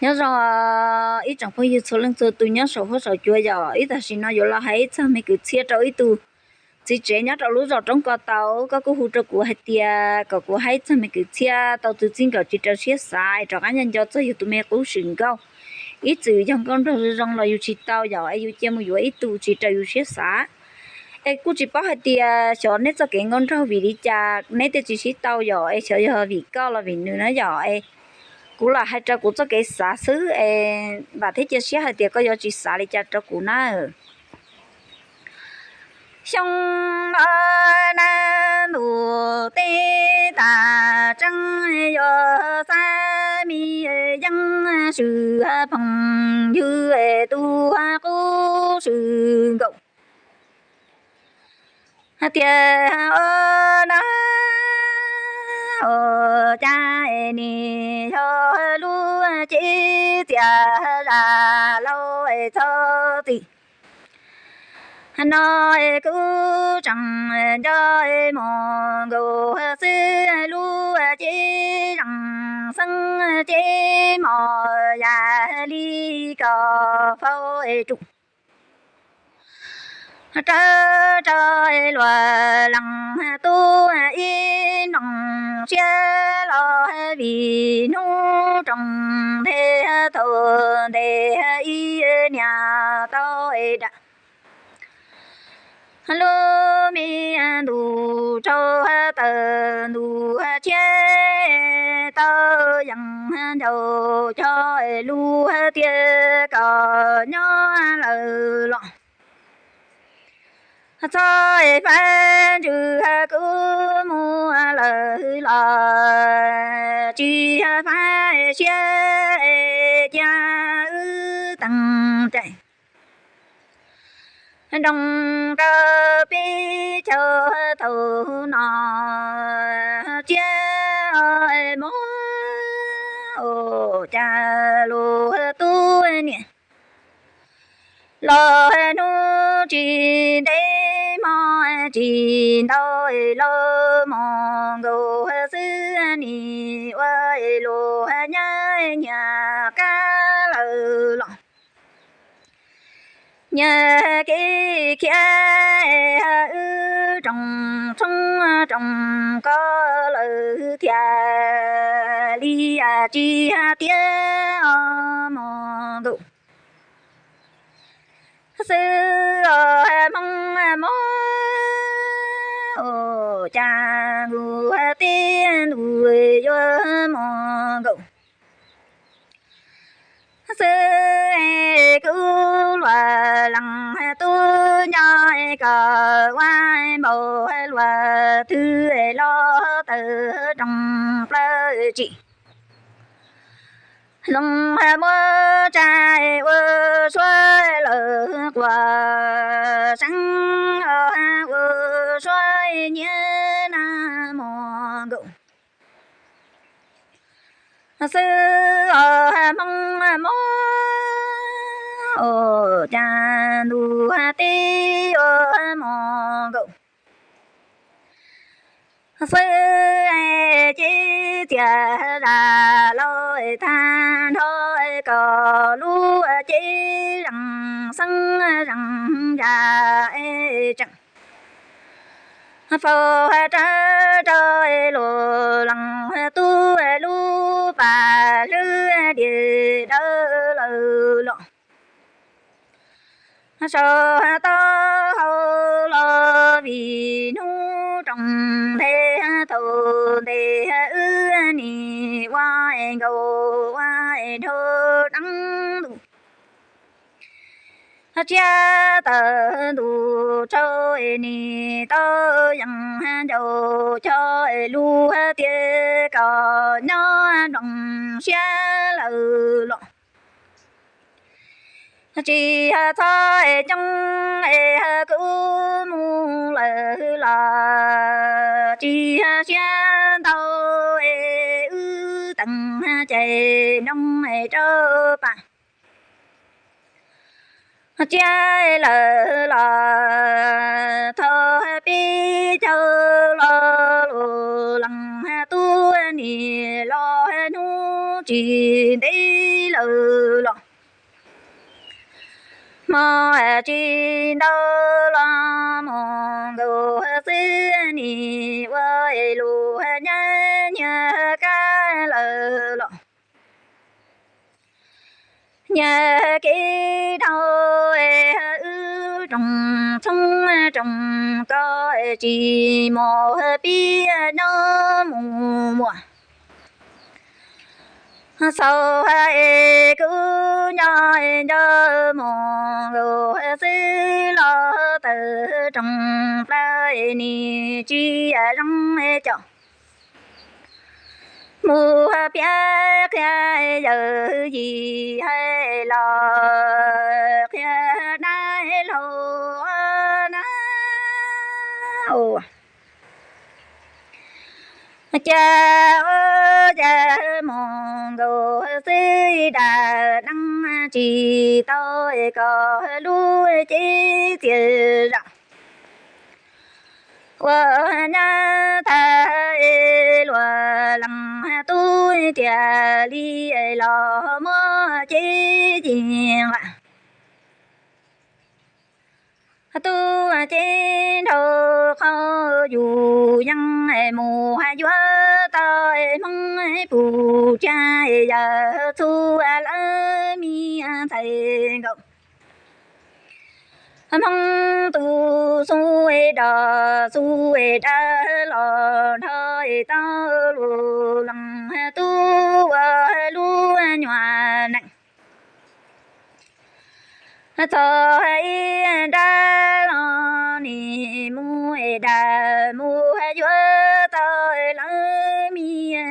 Nyob zoo ib tsoom phooj ywg txhua leej txhua tus nyob saum huab saum cua yom, ib tam sim no yuav los hais ib txog me kwv txhiaj rau ib tug txiv tsev nyob rau lub zos roob ko tau. Koj kuj hu rau kuv hais tias kom kuv hais ib txog me kwv txhiaj tau txwv txij nkawm tsis raws siab xav, rov qab nco nco txog yus tus me qub swm nkauj. Ib txwm yog nkauj nraug zoo zoo los yus tsis tau yom, es yus cia mus yuav ib tug tsis raws yus siab xav. Es kuj tsis paub hais tias xyov neb txoj kev nkauj nraug vim li cas neb thiaj tsis sib tau yom, es xyov yog vim koj los vim nws na yom. Es kuv lam hais rau kuv txoj kev xav xwb es vam thiab cia siab hais tias koj yuav tsis xav li cas rau kuv na. Xyoo no nag ntuj teb tas tseeb, yuav xav me yeeb swm phooj ywg tus qub swm nkaus. Tias ua no ua cas nim yog lub cev txias zam laus txhob txwm no, kuv tseem nco mus nkaus xwb lub cev zeej xeeb cev mos yam li kom faus tsum. Rawv rau luag leej tub ib nroos siab los vim hnub roos nthe thaum ntes ib niam tau dam. Lub me ntuj tsaus taws ntuj tshiab, tau yeej ncaus cog lub tiaj kom nyob lawm los. Txhob faib ntsws kuv mus lawm los, tsis faib siab cia wb teem cai. Nroo rau peb caug thaum no, tsiab mos cas luag tub niam los hnub tsis ntev hmo tsis ntau, los mus nkaus xwb nim ua luag nyab nyias qab lawm los. Nyias kev khiav wb roos tshoob roos koj lawm thiaj li tsis tiav os mus nkaus xwb os Hmoob mos, cas ntuj teb ntuj yuav mus nkaus xwb. Kuv luag leej tub nco kom ua npaum luag twg los tawm roos plaws tsim. Hloov muab tsa ua suab lawm quas seeb, ua suab nyiav na mus nkaus xwb os Hmoob mos, cas ntuj teb yuav mus nkaus xwb. Cev txias zam laus tag nrho kom lub cev zeej xeeb zeej yam tseem faus rawv rau luag leej tub lub pas hlwb diam dawb lawm los. Saum taub hau los vim hnub roos nthe thaum ntes wb nim ua nkaus ua nrau deev ntuj tsiab tawm ntuj tsaus, nim tau yeej ncaus cog lub tiaj kom nyob nploos siab lawm los. Tsis txhob coob es kuv mus lawm los, tsis siab ntau es wb teem cai nroo rau pas tsiab lawm los. Thaum peb caug los luag leej tub nim los hnub tsis ntev lawm los, hmo tsis ntau los mus nkaus xwb nim ua lus nyab nyiag kab lawm los. Nyiag kev dhau wb roog tshoob roog koj tsis mus pib nyob mus muaj. Xaus es kuv nco nco mus nkaus xwb los tawm roog plaws nim tsis zoo coj. Mus piav qhia yawm yim hais los qhia dab laug na. Cas ua cas mus nkaus xwb dam neeb tsis tau kom lub cev txias zam. Ua nyab thab luag lees tub tiag li los muab cev ci nqa. Tub cev nraug qhov yus yeej mus yuav tau hmoob puv tsav yawg txhua lawv me ntxhais nkaus. Hmoob tus xub dog xub dawb los nrog tau lus lees tub ua lub nyuam neej. Txog ib nrab los nim mus dam mus yuav tau lawv me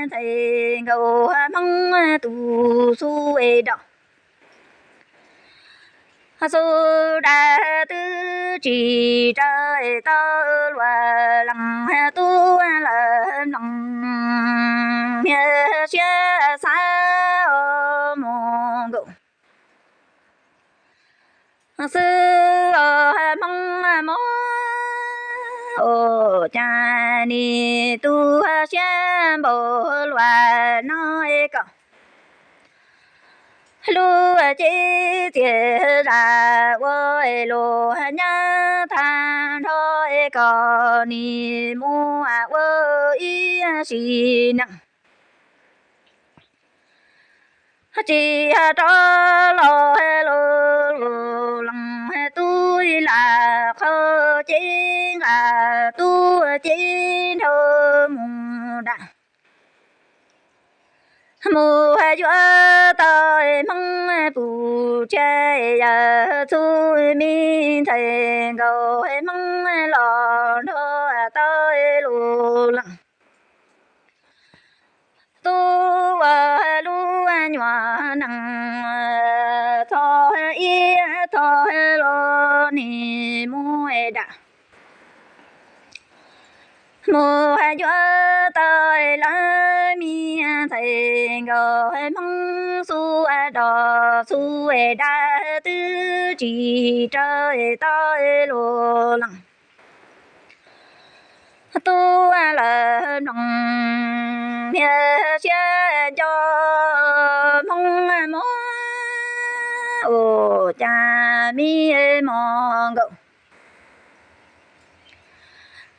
ntxhais nkaus hmoob tus xub dog. Xub dawb twb tsis raws tau luag lees tub lawv mloog, niag siab xav mus nkaus xwb hmoob mos. Ua cas nim tu siab npaum luaj no kom lub cev txias zam ua luag nyab thab nrho kom nim mus ua ib sim neej. Tsis rov los lus lees tub lam qhov cev nqa tub cev nraug mus dam. Mus yuav tau hmoob puv tsav yawg txhua me ntxhais nkaus hmoob los nrog tau lus lees tub ua lub nyuam neej. Txog ib txog los nim mus dam. Mus yuav tau lawv me ntxhais nkaus hmoob xub dog xub dawb twb tsis raws tau lus lees tub lawv mloog, niag siab nco hmoob mos. Ua cas me mos nkaus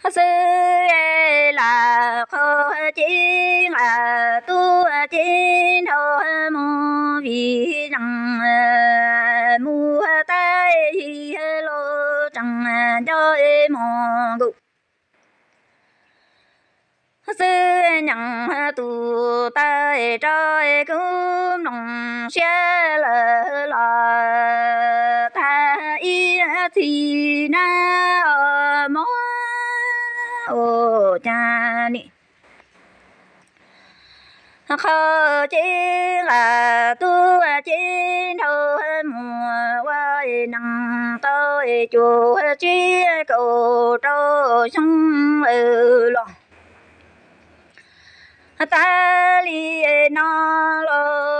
xwb lam qhov cev nqa tub cev nraug mus vim zeej mus tab yig los tseem nco mos nkaus xwb nyeem tus taw rau kuv mloog siab lawm los tag ib txhis na mos. Ua cas nim qhov cev nqa tub cev nraug mus ua neej tau cuaj tsib kaum rau xyoo lawm los tag li no los